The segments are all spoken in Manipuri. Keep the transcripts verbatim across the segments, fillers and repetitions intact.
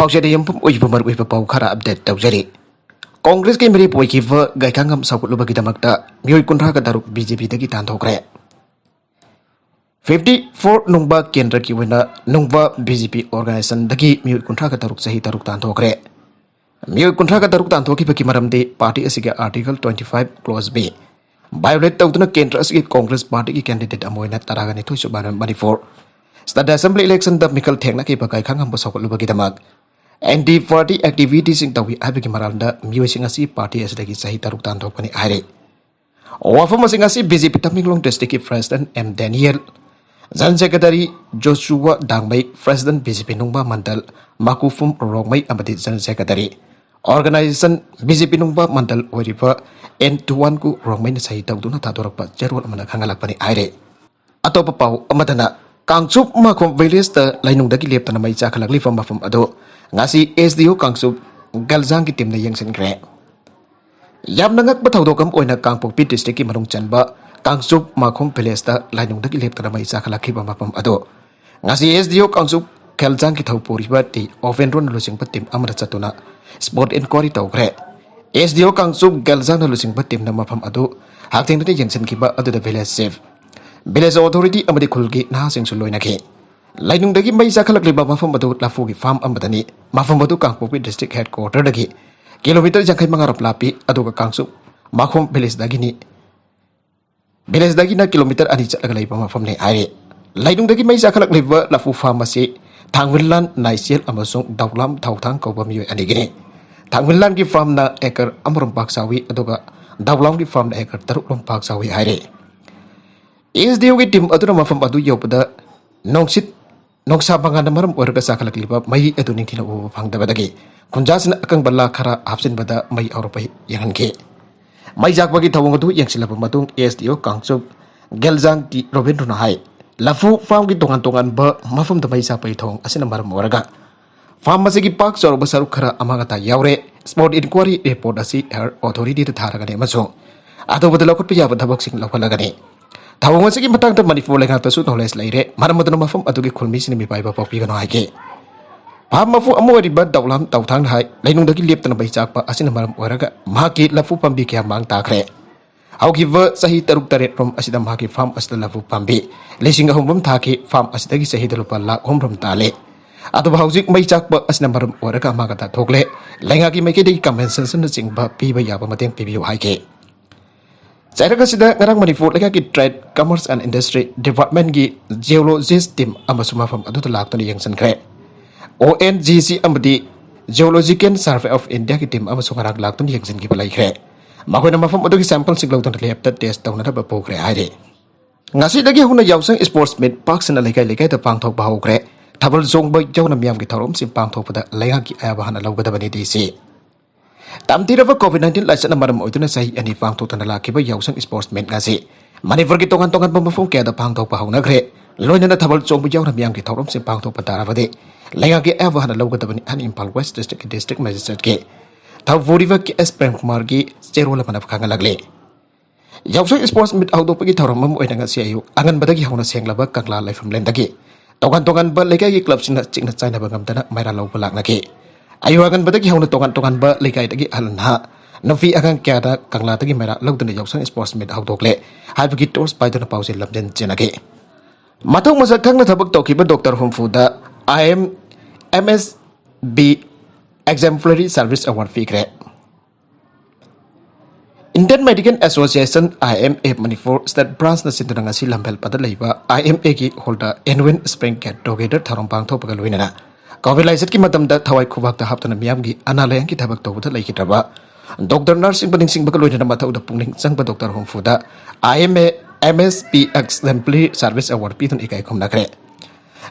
ꯄꯥꯎꯆꯦꯗ ꯌꯨꯝꯐꯝ ꯑꯣꯏꯕ ꯃꯔꯨꯑꯣꯏꯕ ꯄꯥꯎ ꯈꯔ ꯑꯞꯗꯦꯠ ꯇꯧꯖꯔꯤ꯫ ꯀꯣꯡꯒ꯭ꯔꯦꯁꯀꯤ ꯃꯤꯔꯦꯞ ꯑꯣꯏꯈꯤꯕ ꯒꯥꯏꯈꯥꯉꯝ ꯁꯧꯒꯠꯂꯨꯕꯒꯤꯗꯃꯛꯇ ꯃꯤꯑꯣꯏ ꯀꯨꯟꯊ꯭ꯔꯥꯒ ꯇꯔꯨꯛ ꯕꯤ ꯖꯦ ꯄꯤꯗꯒꯤ ꯇꯥꯟꯊꯣꯛꯈ꯭ꯔꯦ꯫ ꯐꯤꯐꯇꯤ ꯐꯣꯔ ꯅꯨꯡꯕ ꯀꯦꯟꯗ꯭ꯔꯒꯤ ꯑꯣꯏꯅ ꯅꯨꯡꯕ ꯕꯤ ꯖꯦ ꯄꯤ ꯑꯣꯔꯒꯅꯥꯏꯖꯦꯁꯟꯗꯒꯤ ꯃꯤꯑꯣꯏ ꯀꯨꯟꯊ꯭ꯔꯥꯒ ꯇꯔꯨꯛ ꯆꯍꯤ ꯇꯔꯨꯛ ꯇꯥꯟꯊꯣꯛꯈ꯭ꯔꯦ꯫ ꯃꯤꯑꯣꯏ ꯀꯨꯟꯊ꯭ꯔꯥꯒ ꯇꯔꯨꯛ ꯇꯥꯟꯊꯣꯛꯈꯤꯕꯒꯤ ꯃꯔꯝꯗꯤ ꯄꯥꯔꯇꯤ ꯑꯁꯤꯒꯤ article twenty five clause B violate ꯇꯧꯗꯨꯅ ꯀꯦꯟꯗ꯭ꯔ ꯑꯁꯤꯒꯤ ꯀꯣꯡꯒ꯭ꯔꯦꯁ ꯄꯥꯔꯇꯤꯒꯤ ꯀꯦꯟꯗꯤꯗꯦꯠ ꯑꯃ ꯑꯣꯏꯅ ꯇꯔꯥꯒ ꯅꯤꯊꯣꯏ ꯁꯨꯕ ꯃꯅꯤꯄꯨꯔ ꯁ꯭ꯇꯦꯠ ꯑꯦꯁꯦꯝꯕ꯭ꯂꯤ ꯏꯂꯦꯛꯁꯟꯗ ꯃꯤꯈꯜ ꯊꯦꯡꯅꯈꯤꯕ ꯒꯥꯏꯈꯥꯉꯝꯕ ꯁꯧꯒꯠꯂꯨꯕꯒꯤꯗꯃꯛ ꯑꯦꯟꯇꯤ ꯄꯥꯔꯇꯤ ꯑꯦꯛꯇꯤꯚꯤꯇꯤꯁꯤꯡ ꯇꯧꯏ ꯍꯥꯏꯕꯒꯤ ꯃꯔꯝꯗ ꯃꯤꯑꯣꯏꯁꯤꯡ ꯑꯁꯤ ꯄꯥꯔꯇꯤ ꯑꯁꯤꯗꯒꯤ ꯆꯍꯤ ꯇꯔꯨꯛ ꯇꯥꯟꯊꯣꯛꯄꯅꯤ ꯍꯥꯏꯔꯤ꯫ ꯋꯥꯐꯝ ꯑꯁꯤꯡ ꯑꯁꯤ ꯕꯤ ꯖꯦ ꯄꯤ ꯇꯃꯦꯡꯂꯣꯡ ꯗꯤꯁꯇ꯭ꯔꯤꯛꯀꯤ president M Daniel, general secretary Joshua Dangmei, president B J P Nungba mandal Makuphum Rongmei ꯑꯃꯗꯤ general secretary organisation B J P Nungba mandal ꯑꯣꯏꯔꯤꯕ ꯑꯦꯟ ꯇꯨꯋꯥꯟꯀꯨ ꯔꯣꯡꯃꯩꯅ ꯁꯍꯤ ꯇꯧꯗꯨꯅ ꯊꯥꯗꯣꯔꯛꯄ ꯆꯦꯔꯣꯜ ꯑꯃꯅ ꯈꯪꯍꯜꯂꯛꯄꯅꯤ ꯍꯥꯏꯔꯤ꯫ ꯑꯇꯣꯞꯄ ꯄꯥꯎ ꯑꯃꯗꯅ, ꯀꯥꯡꯆꯨꯞ ꯃꯥꯈꯣꯝ ꯚꯤꯂꯦꯖꯇ ꯂꯥꯏꯅꯨꯡꯗꯒꯤ ꯂꯦꯞꯇꯅ ꯃꯩ ꯆꯥꯈꯠꯂꯛꯂꯤꯕ ꯃꯐꯝ ꯑꯗꯨ ꯉꯁꯤ ꯑꯦꯁ ꯗꯤ ꯑꯣ ꯀꯥꯡꯆꯨꯞ ꯒꯜꯖꯥꯡꯒꯤ ꯇꯤꯝꯅ ꯌꯦꯡꯁꯤꯟꯈ꯭ꯔꯦ꯫ ꯌꯥꯝꯅ ꯉꯛꯄ ꯊꯧꯗꯣꯛ ꯑꯃ ꯑꯣꯏꯅ ꯀꯥꯡꯄꯣꯛꯄꯤ ꯗꯤꯁꯇ꯭ꯔꯤꯛꯀꯤ ꯃꯅꯨꯡ ꯆꯟꯕ ꯀꯥꯡꯆꯨꯞ ꯃꯥꯈꯣꯝ ꯚꯤꯂꯦꯖꯇ ꯂꯥꯏꯅꯨꯡꯗꯒꯤ ꯂꯦꯞꯇꯅ ꯃꯩ ꯆꯥꯈꯠꯂꯛꯈꯤꯕ ꯃꯐꯝ ꯑꯗꯨ ꯉꯁꯤ ꯑꯦꯁ ꯗꯤ ꯑꯣ ꯀꯥꯡꯆꯨꯞ ꯒꯜꯖꯥꯡꯒꯤ ꯊꯧꯄꯨꯔꯤꯕ ꯇꯤ ꯑꯣꯄꯦꯟꯗ꯭ꯔꯣꯅ ꯂꯨꯆꯤꯡꯕ ꯇꯤꯝ ꯑꯃꯅ ꯆꯠꯇꯨꯅ ꯁ꯭ꯄꯣꯠ ꯏꯟꯀ꯭ꯋꯥꯏꯔꯤ ꯇꯧꯈ꯭ꯔꯦ꯫ ꯑꯦꯁ ꯗꯤ ꯑꯣ ꯀꯥꯡꯆꯨꯞ ꯒꯜꯖꯥꯡꯅ ꯂꯨꯆꯤꯡꯕ ꯇꯤꯝꯅ ꯃꯐꯝ ꯑꯗꯨ ꯍꯛꯊꯦꯡꯅꯅ ꯌꯦꯡꯁꯤꯟꯈꯤꯕ ꯑꯗꯨꯗ ꯚꯤꯂꯦꯖ ꯆꯤꯐ, ꯚꯤꯂꯦꯖ ꯑꯣꯊꯣꯔꯤꯇꯤ ꯑꯃꯗꯤ ꯈꯨꯜꯒꯤ ꯅꯍꯥꯁꯤꯡꯁꯨ ꯂꯣꯏꯅꯈꯤ꯫ ꯂꯥꯏꯅꯨꯡꯗꯒꯤ ꯃꯩ ꯆꯥꯈꯠꯂꯛꯂꯤꯕ ꯃꯐꯝ ꯑꯗꯨ ꯂꯐꯨꯒꯤ ꯐꯥꯔꯝ ꯑꯃꯗꯅꯤ꯫ ꯃꯐꯝ ꯑꯗꯨ ꯀꯥꯡꯄꯣꯛꯄꯤ ꯗꯤꯁꯇ꯭ꯔꯤꯛ ꯍꯦꯗ ꯀ꯭ꯋꯥꯇꯔꯗꯒꯤ ꯀꯤꯂꯣꯃꯤꯇꯔ ꯌꯥꯡꯈꯩ ꯃꯉꯥ ꯔꯣꯝ ꯂꯥꯞꯄꯤ, ꯑꯗꯨꯒ ꯀꯥꯡꯆꯨꯞ ꯃꯥꯈꯣꯝ ꯚꯤꯂꯦꯖꯇꯒꯤꯅꯤ, ꯚꯤꯂꯦꯖꯇꯒꯤꯅ ꯀꯤꯂꯣꯃꯤꯇꯔ ꯑꯅꯤ ꯆꯠꯂꯒ ꯂꯩꯕ ꯃꯐꯝꯅꯤ ꯍꯥꯏꯔꯤ꯫ ꯂꯥꯏꯅꯨꯡꯗꯒꯤ ꯃꯩ ꯆꯥꯈꯠꯂꯛꯂꯤꯕ ꯂꯐꯨ ꯐꯥꯔꯝ ꯑꯁꯤ ꯊꯥꯡꯃꯤꯜꯂꯥꯟ ꯅꯥꯏꯆꯦꯜ ꯑꯃꯁꯨꯡ ꯗꯥꯎꯂꯥꯝ ꯊꯧꯊꯥꯡ ꯀꯧꯕ ꯃꯤꯑꯣꯏ ꯑꯅꯤꯒꯤꯅꯤ꯫ ꯊꯥꯡꯃꯤꯜꯂꯥꯟꯒꯤ ꯐꯥꯔꯝꯅ ꯑꯦꯀꯔ ꯑꯃꯔꯣꯝ ꯄꯥꯛ ꯆꯥꯎꯏ, ꯑꯗꯨꯒ ꯗꯥꯎꯂꯥꯝꯒꯤ ꯐꯥꯔꯝꯅ ꯑꯦꯀꯔ ꯇꯔꯨꯛ ꯔꯣꯝ ꯄꯥꯛ ꯆꯥꯎꯏ ꯍꯥꯏꯔꯤ꯫ ꯑꯦꯁ ꯗꯤ ꯑꯣꯒꯤ ꯇꯤꯝ ꯑꯗꯨꯅ ꯃꯐꯝ ꯑꯗꯨ ꯌꯧꯕꯗ ꯅꯨꯡꯁꯤꯠ, ꯅꯨꯡꯁꯥ ꯃꯉꯥꯜꯅ ꯃꯔꯝ ꯑꯣꯏꯔꯒ ꯆꯥꯈꯠꯂꯛꯂꯤꯕ ꯃꯩ ꯑꯗꯨ ꯅꯤꯡꯊꯤꯅ ꯎꯕ ꯐꯪꯗꯕꯗꯒꯤ ꯈꯨꯟꯖꯥꯁꯤꯡꯅ ꯑꯀꯪꯕ ꯂꯥ ꯈꯔ ꯍꯥꯞꯆꯤꯟꯕꯗ ꯃꯩ ꯍꯧꯔꯛꯄ ꯌꯦꯡꯍꯟꯈꯤ꯫ ꯃꯩ ꯆꯥꯛꯄꯒꯤ ꯊꯧꯑꯣꯡ ꯑꯗꯨ ꯌꯦꯡꯁꯤꯜꯂꯕ ꯃꯇꯨꯡ ꯑꯦꯁ ꯗꯤ ꯑꯣ ꯀꯥꯡꯆꯨꯞ ꯒꯦꯜꯖꯥꯡꯒꯤ ꯔꯣꯕꯤꯟꯗ꯭ꯔꯣꯅ ꯍꯥꯏ, ꯂꯐꯨ ꯐꯥꯔꯝꯒꯤ ꯇꯣꯉꯥꯟ ꯇꯣꯉꯥꯟꯕ ꯃꯐꯝꯗ ꯃꯩ ꯆꯥꯛꯄꯒꯤ ꯊꯧꯑꯣꯡ ꯑꯁꯤꯅ ꯃꯔꯝ ꯑꯣꯏꯔꯒ ꯐꯥꯔꯝ ꯑꯁꯤꯒꯤ ꯄꯥꯛ ꯆꯥꯎꯔꯕ ꯁꯔꯨꯛ ꯈꯔ ꯑꯃꯥꯡ ꯑꯇꯥ ꯌꯥꯎꯔꯦ꯫ ꯁ꯭ꯄꯣꯠ ꯏꯟꯀ꯭ꯋꯥꯏꯔꯤ ꯔꯤꯄꯣꯔꯠ ꯑꯁꯤ ꯍꯦꯜꯊ ꯑꯣꯊꯣꯔꯤꯇꯤꯗ ꯊꯥꯔꯒꯅꯤ ꯑꯃꯁꯨꯡ ꯑꯊꯨꯕꯗ ꯂꯧꯈꯠꯄ ꯌꯥꯕ ꯊꯕꯛꯁꯤꯡ ꯂꯧꯈꯠꯂꯒꯅꯤ꯫ ꯊꯧꯑꯣꯡ ꯑꯁꯤꯒꯤ ꯃꯇꯥꯡꯗ ꯃꯅꯤꯄꯨꯔ ꯂꯩꯉꯥꯛꯇꯁꯨ ꯅꯣꯂꯦꯖ ꯂꯩꯔꯦ, ꯃꯔꯝ ꯑꯗꯨꯅ ꯃꯐꯝ ꯑꯗꯨꯒꯤ ꯈꯨꯜꯃꯤꯁꯤꯡꯅ ꯃꯤꯄꯥꯏꯕ ꯄꯣꯛꯄꯤꯒꯅꯨ ꯍꯥꯏꯈꯤ꯫ ꯐꯥꯝ ꯃꯄꯨ ꯑꯃ ꯑꯣꯏꯔꯤꯕ ꯗꯧꯂꯥꯝ ꯇꯧꯊꯥꯡꯅ ꯍꯥꯏ, ꯂꯩꯅꯨꯡꯗꯒꯤ ꯂꯦꯞꯇꯅ ꯃꯩ ꯆꯥꯛꯄ ꯑꯁꯤꯅ ꯃꯔꯝ ꯑꯣꯏꯔꯒ ꯃꯍꯥꯛꯀꯤ ꯂꯐꯨ ꯄꯥꯝꯕꯤ ꯀꯌꯥ ꯃꯥꯡ ꯇꯥꯈ꯭ꯔꯦ꯫ ꯍꯧꯈꯤꯕ ꯆꯍꯤ ꯇꯔꯨꯛ ꯇꯔꯦꯠ ꯔꯣꯝ ꯑꯁꯤꯗ ꯃꯍꯥꯛꯀꯤ ꯐꯥꯝ ꯑꯁꯤꯗ ꯂꯐꯨ ꯄꯥꯝꯕꯤ ꯂꯤꯁꯤꯡ ꯑꯍꯨꯝ ꯔꯣꯝ ꯊꯥꯈꯤ꯫ ꯐꯥꯝ ꯑꯁꯤꯗꯒꯤ ꯆꯍꯤꯗ ꯂꯨꯄꯥ ꯂꯥꯈ ꯑꯍꯨꯝ ꯔꯣꯝ ꯇꯥꯜꯂꯤ꯫ ꯑꯗꯨꯕꯨ ꯍꯧꯖꯤꯛ ꯃꯩ ꯆꯥꯛꯄ ꯑꯁꯤꯅ ꯃꯔꯝ ꯑꯣꯏꯔꯒ ꯑꯃꯥꯡ ꯑꯇꯥ ꯊꯣꯛꯂꯦ꯫ ꯂꯩꯉꯥꯛꯀꯤ ꯃꯥꯏꯀꯩꯗꯒꯤ ꯀꯝꯄꯦꯟꯁꯦꯁꯟꯅꯆꯤꯡꯕ ꯄꯤꯕ ꯌꯥꯕ ꯃꯇꯦꯡ ꯄꯤꯕꯤꯌꯨ ꯍꯥꯏꯈꯤ꯫ ꯆꯩꯔꯛ ꯑꯁꯤꯗ ꯉꯔꯥꯡ ꯃꯅꯤꯄꯨꯔ ꯂꯩꯉꯥꯛꯀꯤ Trade, Commerce and Industry Departmentꯀꯤ geologist team ꯑꯃꯁꯨ ꯃꯐꯝ ꯑꯗꯨꯗ ꯂꯥꯛꯇꯨꯅ ꯌꯦꯡꯁꯤꯟꯈ꯭ꯔꯦ꯫ ONGC ꯑꯃꯗꯤ Geological Survey of Indiaꯒꯤ team ꯑꯃꯁꯨ ꯉꯔꯥꯡ ꯂꯥꯛꯇꯨꯅ ꯌꯦꯡꯁꯤꯟꯈꯤꯕ ꯂꯩꯈ꯭ꯔꯦ꯫ ꯃꯈꯣꯏꯅ ꯃꯐꯝ ꯑꯗꯨꯒꯤ sampleꯁꯤꯡ ꯂꯧꯗꯨꯅ labꯇ test ꯇꯧꯅꯅꯕ ꯄꯨꯈ꯭ꯔꯦ ꯍꯥꯏꯔꯤ꯫ ꯉꯁꯤꯗꯒꯤ ꯍꯧꯅ ꯌꯥꯎꯁꯪ sports meet ꯄꯥꯛ ꯁꯟꯅ ꯂꯩꯀꯥꯏ ꯂꯩꯀꯥꯏꯗ ꯄꯥꯡꯊꯣꯛꯄ ꯍꯧꯈ꯭ꯔꯦ꯫ ꯊꯥꯕꯜ ꯆꯣꯡꯕ ꯌꯥꯎꯅ ꯃꯤꯌꯥꯝꯒꯤ ꯊꯧꯔꯝꯁꯤꯡ ꯄꯥꯡꯊꯣꯛꯄꯗ ꯂꯩꯉꯥꯛꯀꯤ ꯑꯌꯥꯕ ꯍꯥꯟꯅ ꯂꯧꯒꯗꯕꯅꯤ, DC꯫ ꯇꯝꯊꯤꯔꯕ COVID nineteen ꯂꯥꯏꯆꯠꯅ ꯃꯔꯝ ꯑꯣꯏꯗꯨꯅ ꯆꯍꯤ ꯑꯅꯤ ꯄꯥꯡꯊꯣꯛꯇꯅ ꯂꯥꯛꯈꯤꯕ ꯌꯥꯎꯁꯪ sports meet ꯉꯁꯤ ꯃꯅꯤꯄꯨꯔꯒꯤ ꯇꯣꯉꯥꯟ ꯇꯣꯉꯥꯟꯕ ꯃꯐꯝ ꯀꯌꯥꯗ ꯄꯥꯡꯊꯣꯛꯄ ꯍꯧꯅꯈ꯭ꯔꯦ꯫ ꯂꯣꯏꯅꯅ ꯊꯥꯕꯜ ꯆꯣꯡꯕ ꯌꯥꯎꯅ ꯃꯤꯌꯥꯝꯒꯤ ꯊꯧꯔꯝꯁꯤꯡ ꯄꯥꯡꯊꯣꯛꯄ ꯇꯥꯔꯕꯗꯤ ꯂꯩꯉꯥꯛꯀꯤ ꯑꯌꯥꯕ ꯍꯥꯟꯅ ꯂꯧꯒꯗꯕꯅꯤ ꯍꯥꯏꯅ Imphal West Districtꯀꯤ District Magistrateꯀꯤ ꯊꯧꯄꯨꯔꯤꯕ K S Premkumarꯒꯤ ꯆꯦꯔꯣꯜ ꯑꯃꯅ ꯈꯪꯍꯜꯂꯛꯂꯤ꯫ ꯌꯥꯎꯁꯪ sports meet ꯍꯧꯗꯣꯛꯄꯒꯤ ꯊꯧꯔꯝ ꯑꯃ ꯑꯣꯏꯅ ꯉꯁꯤ ꯑꯌꯨꯛ ꯑꯉꯟꯕꯗꯒꯤ ꯍꯧꯅ ꯁꯦꯡꯂꯕ ꯀꯪꯂꯥ ꯂꯥꯏꯐꯝꯂꯦꯟꯗꯒꯤ ꯇꯣꯉꯥꯟ ꯇꯣꯉꯥꯟꯕ ꯂꯩꯀꯥꯏꯒꯤ clubꯁꯤꯡꯅ ꯆꯤꯛꯅ ꯆꯥꯏꯅꯕ ꯉꯝꯗꯅ ꯃꯩꯔꯥ ꯂꯧꯕ ꯂꯥꯛꯅꯈꯤ꯫ ꯑꯌꯨꯛ ꯑꯉꯟꯕꯗꯒꯤ ꯍꯧꯅ ꯇꯣꯉꯥꯟ ꯇꯣꯉꯥꯟꯕ ꯂꯩꯀꯥꯏꯗꯒꯤ ꯑꯍꯜ ꯅꯍꯥ, ꯅꯨꯄꯤ ꯑꯉꯥꯡ ꯀꯌꯥꯅ ꯀꯪꯂꯥꯗꯒꯤ ꯃꯩꯔꯥ ꯂꯧꯗꯨꯅ ꯌꯥꯎꯁꯪ sports meet ꯍꯧꯗꯣꯛꯂꯦ ꯍꯥꯏꯕꯒꯤ torch ꯄꯥꯏꯗꯨꯅ ꯄꯥꯎꯖꯦꯜ ꯂꯝꯖꯦꯟ ꯆꯦꯟꯅꯈꯤ꯫ ꯃꯊꯧ ꯃꯁꯛ ꯈꯪꯅ ꯊꯕꯛ ꯇꯧꯈꯤꯕ doctor ꯍꯨꯝꯐꯨꯗ I M M S B Exemplary Service Award ꯄꯤꯈ꯭ꯔꯦ꯫ Indian Medical Association, I M A, Manipur State Branchꯅ ꯁꯤꯟꯗꯨꯅ ꯉꯁꯤ ꯂꯝꯐꯦꯜꯄꯗ ꯂꯩꯕ I M Aꯒꯤ hallꯗ annual spring get together ꯊꯧꯔꯝ ꯄꯥꯡꯊꯣꯛꯄꯒ ꯂꯣꯏꯅꯅ COVID ꯂꯥꯏꯆꯠꯀꯤ ꯃꯇꯝꯗ ꯊꯋꯥꯏ ꯈꯨꯕꯥꯛꯇ ꯍꯥꯞꯇꯨꯅ ꯃꯤꯌꯥꯝꯒꯤ ꯑꯅꯥ ꯂꯥꯌꯦꯡꯒꯤ ꯊꯕꯛ ꯇꯧꯕꯗ ꯂꯩꯈꯤꯗ꯭ꯔꯕ ꯗꯣꯛꯇꯔ, ꯅꯔꯁꯁꯤꯡꯕꯨ ꯅꯤꯡꯁꯤꯡꯕꯒ ꯂꯣꯏꯅꯅ ꯃꯊꯧꯗ ꯄꯨꯛꯅꯤꯡ ꯆꯪꯕ doctor ꯍꯨꯝꯐꯨꯗ I M A M S P Exemplary Service Award ꯄꯤꯗꯨꯅ ꯏꯀꯥꯏ ꯈꯨꯝꯅꯈ꯭ꯔꯦ꯫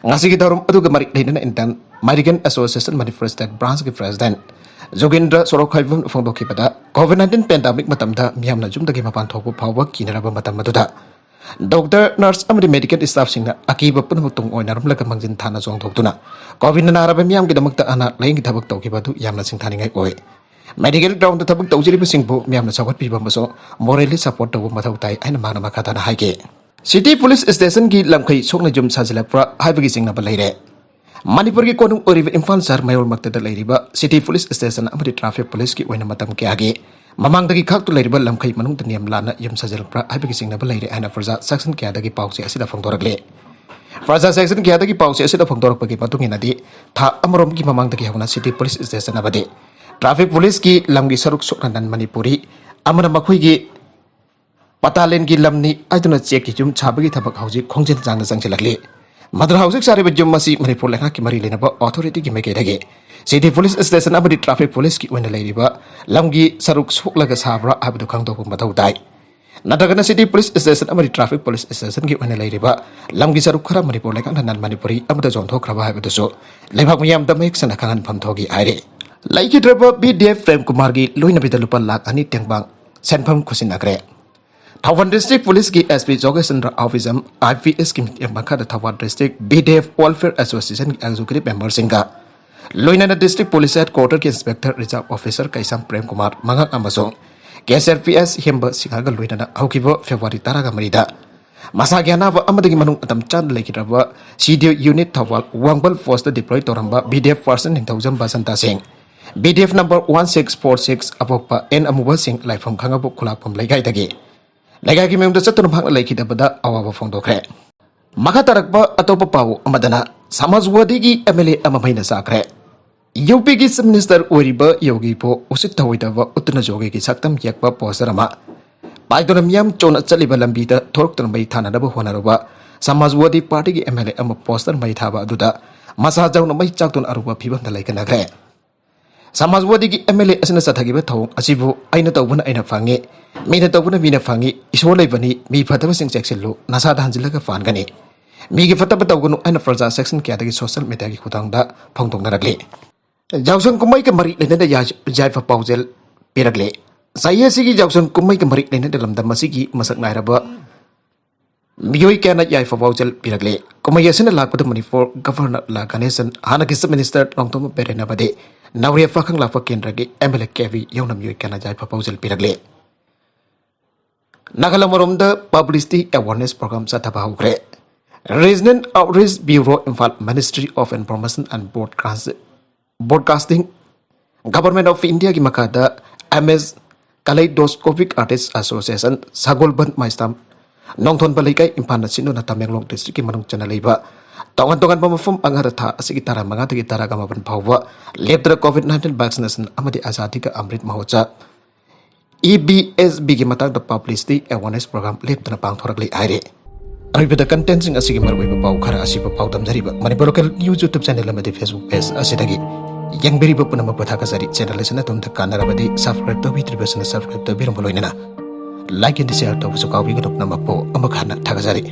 ꯉꯁꯤꯒꯤ ꯊꯧꯔꯝ ꯑꯗꯨꯒ ꯃꯔꯤ ꯂꯩꯅꯅ Indian Medical Association Manipur State Branchꯀꯤ President ꯖꯣꯒꯤꯟꯗ꯭ꯔ ꯁꯣꯔꯣꯛꯈꯥꯏꯕꯝꯅ ꯐꯣꯡꯗꯣꯛꯈꯤꯕꯗ, COVID nineteen pandemic ꯃꯇꯝꯗ ꯃꯤꯌꯥꯝꯅ ꯌꯨꯝꯗꯒꯤ ꯃꯄꯥꯟ ꯊꯣꯛꯄ ꯐꯥꯎꯕ ꯀꯤꯅꯔꯕ ꯃꯇꯝ ꯑꯗꯨꯗ ꯗꯣꯛꯇꯔ, ꯅꯔꯁ ꯑꯃꯗꯤ medical staffꯁꯤꯡꯅ ꯑꯀꯤꯕ ꯄꯨꯝꯅꯃꯛ ꯇꯨꯡ ꯑꯣꯏꯅꯔꯝꯂꯒ ꯃꯥꯡꯖꯤꯟ ꯊꯥꯅ ꯆꯣꯡꯊꯣꯛꯇꯨꯅ COVIDꯅ ꯅꯥꯔꯕ ꯃꯤꯌꯥꯝꯒꯤꯗꯃꯛꯇ ꯑꯅꯥ ꯂꯥꯌꯦꯡꯒꯤ ꯊꯕꯛ ꯇꯧꯈꯤꯕ ꯑꯗꯨ ꯌꯥꯝꯅ ꯁꯤꯡꯊꯥꯅꯤꯡꯉꯥꯏ ꯑꯣꯏ꯫ Medical groundꯗ ꯊꯕꯛ ꯇꯧꯖꯔꯤꯕꯁꯤꯡꯕꯨ ꯃꯤꯌꯥꯝꯅ ꯆꯥꯎꯈꯠꯄꯤꯕ ꯑꯃꯁꯨꯡ morally support ꯇꯧꯕ ꯃꯊꯧ ꯇꯥꯏ ꯍꯥꯏꯅ ꯃꯍꯥꯛꯅ ꯃꯈꯥ ꯇꯥꯅ ꯍꯥꯏꯈꯤ꯫ City Police Stationꯒꯤ ꯂꯝꯈꯩ ꯁꯣꯛꯅ ꯌꯨꯝ ꯁꯥꯖꯤꯜꯂꯛꯄ꯭ꯔꯥ ꯍꯥꯏꯕꯒꯤ ꯆꯤꯡꯅꯕ ꯂꯩꯔꯦ꯫ ꯃꯅꯤꯄꯨꯔꯒꯤ ꯀꯣꯅꯨꯡ ꯑꯣꯏꯔꯤꯕ ꯏꯝꯐꯥꯜ ꯁꯍꯔ ꯃꯌꯣꯜꯃꯛꯇꯗ ꯂꯩꯔꯤꯕ city police station ꯑꯃꯗꯤ traffic policeꯀꯤ ꯑꯣꯏꯅ ꯃꯇꯝ ꯀꯌꯥꯒꯤ ꯃꯃꯥꯡꯗꯒꯤ ꯈꯥꯛꯇꯨ ꯂꯩꯔꯤꯕ ꯂꯝꯈꯩ ꯃꯅꯨꯡꯗ ꯅꯤꯌꯝ ꯂꯥꯟꯅ ꯌꯨꯝ ꯁꯥꯖꯤꯜꯂꯛꯄ꯭ꯔꯥ ꯍꯥꯏꯕꯒꯤ ꯆꯤꯡꯅꯕ ꯂꯩꯔꯦ ꯍꯥꯏꯅ ꯄ꯭ꯔꯖꯥ section ꯀꯌꯥꯗꯒꯤ ꯄꯥꯎꯆꯦ ꯑꯁꯤꯗ ꯐꯣꯡꯗꯣꯔꯛꯂꯤ꯫ ꯄ꯭ꯔꯖꯥ section ꯀꯌꯥꯗꯒꯤ ꯄꯥꯎꯆꯦ ꯑꯁꯤꯗ ꯐꯣꯡꯗꯣꯔꯛꯄꯒꯤ ꯃꯇꯨꯡ ꯏꯟꯅꯗꯤ, ꯊꯥ ꯑꯃꯔꯣꯝꯒꯤ ꯃꯃꯥꯡꯗꯒꯤ ꯍꯧꯅ city police station ꯑꯃꯗꯤ traffic policeꯀꯤ ꯂꯝꯒꯤ ꯁꯔꯨꯛ ꯁꯣꯛꯅ non ꯃꯅꯤꯄꯨꯔꯤ ꯑꯃꯅ ꯃꯈꯣꯏꯒꯤ ꯄꯇꯥꯂꯦꯟꯒꯤ ꯂꯝꯅꯤ ꯍꯥꯏꯗꯨꯅ ꯆꯦꯛꯀꯤ ꯌꯨꯝ ꯁꯥꯕꯒꯤ ꯊꯕꯛ ꯍꯧꯖꯤꯛ ꯈꯣꯡꯖꯦꯜ ꯆꯥꯡꯅ ꯆꯪꯁꯤꯜꯂꯛꯂꯤ꯫ ꯃꯗꯨꯅ ꯍꯧꯖꯤꯛ ꯁꯥꯔꯤꯕ ꯌꯨꯝ ꯑꯁꯤ ꯃꯅꯤꯄꯨꯔ ꯂꯩꯉꯥꯛꯀꯤ ꯃꯔꯤ ꯂꯩꯅꯕ authorityꯒꯤ ꯃꯥꯏꯀꯩꯗꯒꯤ city police station ꯑꯃꯗꯤ traffic policeꯀꯤ ꯑꯣꯏꯅ ꯂꯩꯔꯤꯕ ꯂꯝꯒꯤ ꯁꯔꯨꯛ ꯁꯣꯛꯂꯒ ꯁꯥꯕ꯭ꯔꯥ ꯍꯥꯏꯕꯗꯨ ꯈꯪꯗꯣꯛꯄ ꯃꯊꯧ ꯇꯥꯏ꯫ ꯅꯠꯇ꯭ꯔꯒꯅ city police station ꯑꯃꯗꯤ traffic police stationꯒꯤ ꯑꯣꯏꯅ ꯂꯩꯔꯤꯕ ꯂꯝꯒꯤ ꯁꯔꯨꯛ ꯈꯔ ꯃꯅꯤꯄꯨꯔ ꯂꯩꯉꯥꯛꯅ non ꯃꯅꯤꯄꯨꯔꯤ ꯑꯃꯗ ꯌꯣꯟꯊꯣꯛꯈ꯭ꯔꯕ ꯍꯥꯏꯕꯗꯨꯁꯨ ꯂꯩꯕꯥꯛ ꯃꯤꯌꯥꯝꯗ ꯃꯌꯦꯛ ꯁꯦꯡꯅ ꯈꯪꯍꯟꯐꯝ ꯊꯣꯛꯏ ꯍꯥꯏꯔꯤ꯫ ꯂꯩꯈꯤꯗ꯭ꯔꯕ ꯕꯤ ꯗꯤ ꯑꯦꯐ ꯄ꯭ꯔꯦꯝ ꯀꯨꯃꯥꯔꯒꯤ ꯂꯣꯏꯅꯕꯤꯗ ꯂꯨꯄꯥ ꯂꯥꯈ ꯑꯅꯤ ꯇꯦꯡꯕꯥꯡ ꯁꯦꯟꯐꯝ ꯈꯨꯠꯁꯤꯟꯅꯈ꯭ꯔꯦ꯫ Thoubal district policeꯀꯤ S P ꯖꯣꯒꯦꯁ Chandra ꯑꯍꯨꯖꯝ, I P Sꯀꯤ ꯃꯤꯠꯌꯦꯡ ꯃꯈꯥꯗ Thoubal district B D F welfare associationꯒꯤ executive memberꯁꯤꯡꯒ ꯂꯣꯏꯅꯅ district police headquarterꯒꯤ inspector reserve officer ꯀꯩꯁꯥꯝ ꯄ꯭ꯔꯦꯝ ꯀꯨꯃꯥꯔ ꯃꯉꯥꯡ ꯑꯃꯁꯨꯡ K S R P S ꯍꯦꯝꯕ ꯁꯤꯡꯍꯒ ꯂꯣꯏꯅꯅ ꯍꯧꯈꯤꯕ February ꯇꯔꯥꯒ ꯃꯔꯤꯗ ꯃꯁꯥꯒꯤ ꯑꯅꯥꯕ ꯑꯃꯗꯒꯤ ꯃꯅꯨꯡ ꯑꯗꯨꯝ ꯆꯥꯅ ꯂꯩꯈꯤꯗ꯭ꯔꯕ C D unit Thoubal ꯋꯥꯡꯕꯜ postꯇ deploy ꯇꯧꯔꯝꯕ B D F person ꯅꯤꯡꯊꯧꯖꯝ ꯕꯁꯟꯇ ꯁꯤꯡ, B D F number one six four six ꯑꯄꯣꯛꯄ N ꯑꯃꯨꯕ ꯁꯤꯡ ꯂꯥꯏꯐꯝ ꯈꯥꯉꯕꯣꯛ ꯈꯨꯂꯥꯛꯄꯝ ꯂꯩꯀꯥꯏꯗꯒꯤ ꯂꯩꯀꯥꯏꯒꯤ ꯃꯌꯨꯝꯗ ꯆꯠꯇꯨꯅ ꯃꯍꯥꯛꯅ ꯂꯩꯈꯤꯗꯕꯗ ꯑꯋꯥꯕ ꯐꯣꯡꯗꯣꯛꯈ꯭ꯔꯦ꯫ ꯃꯈꯥ ꯇꯥꯔꯛꯄ ꯑꯇꯣꯞꯄ ꯄꯥꯎ ꯑꯃꯗꯅ, ꯁꯃꯥꯖꯋꯥꯗꯤꯒꯤ M L A ꯑꯃ ꯃꯩꯅ ꯆꯥꯛꯈ꯭ꯔꯦ꯫ ꯌꯨ ꯄꯤꯒꯤ Chief Minister ꯑꯣꯏꯔꯤꯕ ꯌꯣꯒꯤꯕꯨ ꯎꯁꯤꯠ ꯊꯑꯣꯏꯗꯕ ꯎꯠꯇꯨꯅ ꯌꯣꯒꯤꯒꯤ ꯁꯛꯇꯝ ꯌꯦꯛꯄ poster ꯑꯃ ꯄꯥꯏꯗꯨꯅ ꯃꯤꯌꯥꯝ ꯆꯣꯟꯅ ꯆꯠꯂꯤꯕ ꯂꯝꯕꯤꯗ ꯊꯣꯔꯛꯇꯨꯅ ꯃꯩ ꯊꯥꯅꯅꯕ ꯍꯣꯠꯅꯔꯨꯕ ꯁꯃꯥꯖꯋꯥꯗꯤ ꯄꯥꯔꯇꯤꯒꯤ M L A ꯑꯃ poster ꯃꯩ ꯊꯥꯕ ꯑꯗꯨꯗ ꯃꯁꯥ ꯌꯥꯎꯅ ꯃꯩ ꯆꯥꯛꯇꯨꯅ ꯑꯔꯨꯕ ꯐꯤꯕꯝꯗ ꯂꯩꯈꯠꯅꯈ꯭ꯔꯦ꯫ ꯁꯃꯥꯖꯋꯥꯗꯤꯒꯤ M L A ꯑꯁꯤꯅ ꯆꯠꯊꯈꯤꯕ ꯊꯧꯑꯣꯡ ꯑꯁꯤꯕꯨ "ꯑꯩꯅ ꯇꯧꯕꯅ ꯑꯩꯅ ꯐꯪꯉꯤ, ꯃꯤꯅ ꯇꯧꯕꯅ ꯃꯤꯅ ꯐꯪꯉꯤ, ꯏꯁꯣꯔ ꯂꯩꯕꯅꯤ, ꯃꯤ ꯐꯠꯇꯕꯁꯤꯡ ꯆꯦꯛꯁꯤꯜꯂꯨ, ꯅꯁꯥꯗ ꯍꯟꯖꯤꯜꯂꯒ ꯐꯥꯟꯒꯅꯤ, ꯃꯤꯒꯤ ꯐꯠꯇꯕ ꯇꯧꯒꯅꯨ" ꯍꯥꯏꯅ ꯄ꯭ꯔꯖꯥ section ꯀꯌꯥꯗꯒꯤ social mediaꯒꯤ ꯈꯨꯠꯊꯥꯡꯗ ꯐꯣꯡꯗꯣꯛꯅꯔꯛꯂꯤ꯫ ꯌꯥꯎꯁꯪ ꯀꯨꯝꯍꯩꯒ ꯃꯔꯤ ꯂꯩꯅꯅ ꯌꯥꯏ-, ꯌꯥꯏꯐ ꯄꯥꯎꯖꯦꯜ ꯄꯤꯔꯛꯂꯤ꯫ ꯆꯍꯤ ꯑꯁꯤꯒꯤ ꯌꯥꯎꯁꯪ ꯀꯨꯝꯍꯩꯒ ꯃꯔꯤ ꯂꯩꯅꯅ ꯂꯝꯗꯝ ꯑꯁꯤꯒꯤ ꯃꯁꯛ ꯅꯥꯏꯔꯕ ꯃꯤꯑꯣꯏ ꯀꯌꯥꯅ ꯌꯥꯏꯐ ꯄꯥꯎꯖꯦꯜ ꯄꯤꯔꯛꯂꯤ꯫ ꯀꯨꯝꯍꯩ ꯑꯁꯤꯅ ꯂꯥꯛꯄꯗ ꯃꯅꯤꯄꯨꯔ Governor ꯂꯥ ꯒꯅꯦꯁꯟ, ꯍꯥꯟꯅꯒꯤ Chief Minister ꯔꯣꯡꯊꯣꯝꯕꯝ ꯕꯤꯔꯦꯟ ꯑꯃꯗꯤ ꯅꯧꯔꯦꯞ ꯄꯥꯈꯪ ꯂꯥꯛꯄ ꯀꯦꯟꯗ꯭ꯔꯒꯤ M L A K V ꯌꯥꯎꯅ ꯃꯤꯑꯣꯏ ꯀꯌꯥꯅ ꯌꯥꯏꯐ ꯄꯥꯎꯖꯦꯜ ꯄꯤꯔꯛꯂꯤ꯫ ꯅꯥꯒꯥꯂꯝ ꯑꯃꯔꯣꯝꯗ publicity awareness program ꯆꯠꯊꯕ ꯍꯧꯈ꯭ꯔꯦ꯫ Regional Outreach Bureau, Imphal, Ministry of Information and Broadcast- Broadcasting, Government of India ꯒꯤ ꯃꯈꯥꯗ M S Kaleidoscopic Artist Association, ꯁꯒꯣꯜꯕꯟ, ꯃꯥꯏꯁꯇꯥꯝ, ꯅꯣꯡꯊꯣꯟꯕ ꯂꯩꯀꯥꯏ, ꯏꯝꯐꯥꯜꯅ ꯆꯤꯡꯗꯨꯅ ꯇꯃꯦꯡꯂꯣꯡ district ꯀꯤ ꯃꯅꯨꯡ ꯆꯟꯅ ꯂꯩꯕ ꯇꯣꯉꯥꯟ ꯇꯣꯉꯥꯟꯕ ꯃꯐꯝ ꯃꯉꯥꯗ ꯊꯥ ꯑꯁꯤꯒꯤ ꯇꯔꯥꯃꯉꯥꯗꯒꯤ ꯇꯔꯥꯃꯥꯄꯟ ꯐꯥꯎꯕ ꯂꯦꯞꯇꯅ COVID nineteen vaccination ꯑꯃꯗꯤ Azadi Ka Amrit Mahotsav, E B S B ꯒꯤ ꯃꯇꯥꯡꯗ publicity awareness program ꯂꯦꯞꯇꯅ ꯄꯥꯡꯊꯣꯔꯛꯂꯤ ꯍꯥꯏꯔꯤ꯫ ꯑꯔꯣꯏꯕꯗ content ꯁꯤꯡ ꯑꯁꯤꯒꯤ ꯃꯔꯨꯑꯣꯏꯕ ꯄꯥꯎ ꯈꯔ ꯑꯁꯤꯕꯨ ꯄꯥꯎꯗꯝꯖꯔꯤꯕ Manipur Local News YouTube channel ꯑꯃꯗꯤ Facebook page ꯑꯁꯤꯗꯒꯤ ꯌꯦꯡꯕꯤꯔꯤꯕ ꯄꯨꯝꯅꯃꯛꯄꯨ ꯊꯥꯒꯠꯆꯔꯤ꯫ Channel ꯑꯁꯤꯅ ꯑꯗꯣꯝꯗ ꯀꯥꯟꯅꯔꯕꯗꯤ subscribe ꯇꯧꯕꯤꯗ꯭ꯔꯤꯕꯁꯤꯡꯅ subscribe ꯇꯧꯕꯤꯔꯝꯕ ꯂꯣꯏꯅꯅ like and share ꯇꯧꯕꯁꯨ ꯀꯥꯎꯕꯤꯒꯅꯨ꯫ ꯄꯨꯝꯅꯃꯛꯄꯨ ꯑꯃꯨꯛ ꯍꯟꯅ ꯊꯥꯒꯠꯆꯔꯤ꯫